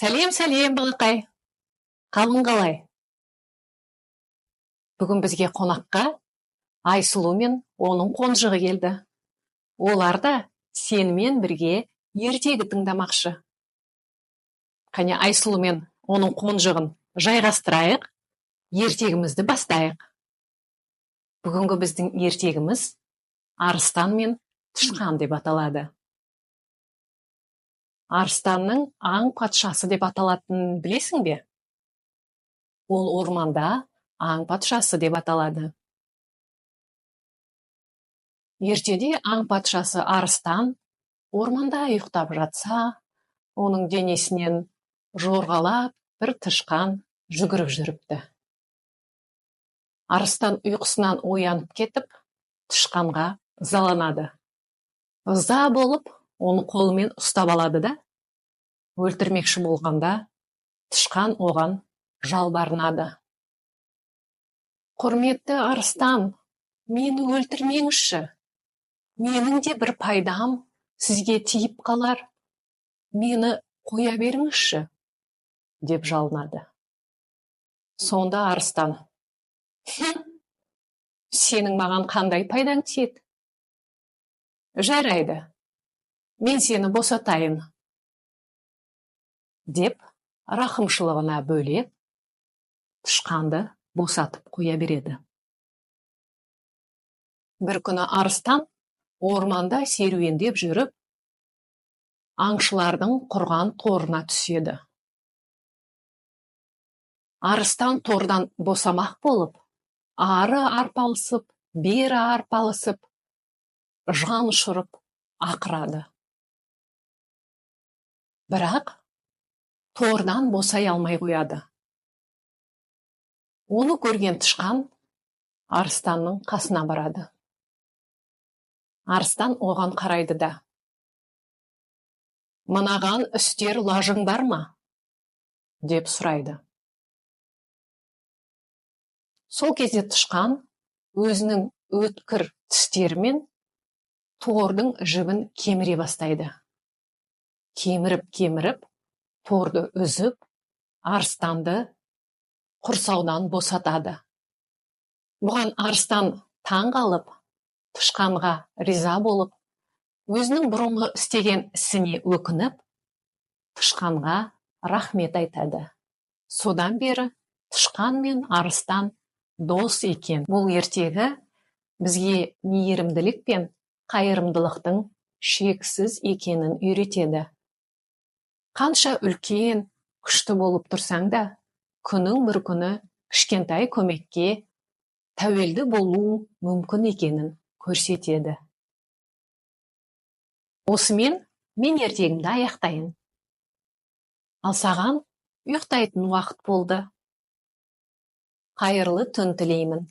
Сәлем, сәлем, балақай! Қалың қалай? Бүгін бізге қонаққа Айсұлу мен оның қонжығы келді. Олар да сенімен бірге ертегі тыңдамақшы. Қане, Айсұлу мен оның қонжығын жайғастырайық, ертегімізді бастайық. Бүгінгі біздің ертегіміз «Арыстан мен тышқан» деп аталады. Арыстанның аң патшасы деп аталатынын білесің бе? Ол орманда аң патшасы деп аталады. Ертеде аң патшасы арыстан орманда ұйықтап жатса, оның денесінен жорғалап бір тышқан жүгіріп жүріпті. Арыстан ұйқысынан оянып кетіп, тышқанға ызаланады. Ыза болып, оны қолымен ұстап алады да, өлтірмекші болғанда, тышқан оған жалбарынады: «Құрметті арыстан, мені өлтірмеңізші! Менің де бір пайдам сізге тиіп қалар. Мені қоя беріңізші», – деп жалынады. Сонда арыстан: «Сенің маған қандай пайдаң тиеді? Жарайды, мен сені босатайын», – деп, рақымшылығына бөлеп, тышқанды босатып қоя береді. Бір күні арыстан орманда серуендеп жүріп, аңшылардың құрған торына түседі. Арыстан тордан босамақ болып, ары арпалысып, бері арпалысып, жан ұшырып ақырады, бірақ тордан босай алмай қояды. Оны көрген тышқан арыстанның қасына барады. Арыстан оған қарайды да: «Мынаған істер лажың бар ма?» – деп сұрайды. Сол кезде тышқан өзінің өткір тістерімен тордың жібін кеміре бастайды. Кеміріп, кеміріп, торды үзіп, арыстанды құрсаудан босатады. Бұған арыстан таң қалып, тышқанға риза болып, өзінің бұрынғы істеген ісіне өкініп, тышқанға рахмет айтады. Содан бері тышқан мен арыстан дос екен. Бұл ертегі бізге мейірімділік пен қайырымдылықтың шексіз екенін үйретеді. Қанша үлкен, күшті болып тұрсаң да, күнің бір күні кішкентай көмекке тәуелді болуың мүмкін екенін көрсетеді. Осымен мен ертегімді аяқтайын. Ал саған ұйықтайтын уақыт болды. Қайырлы түн тілеймін.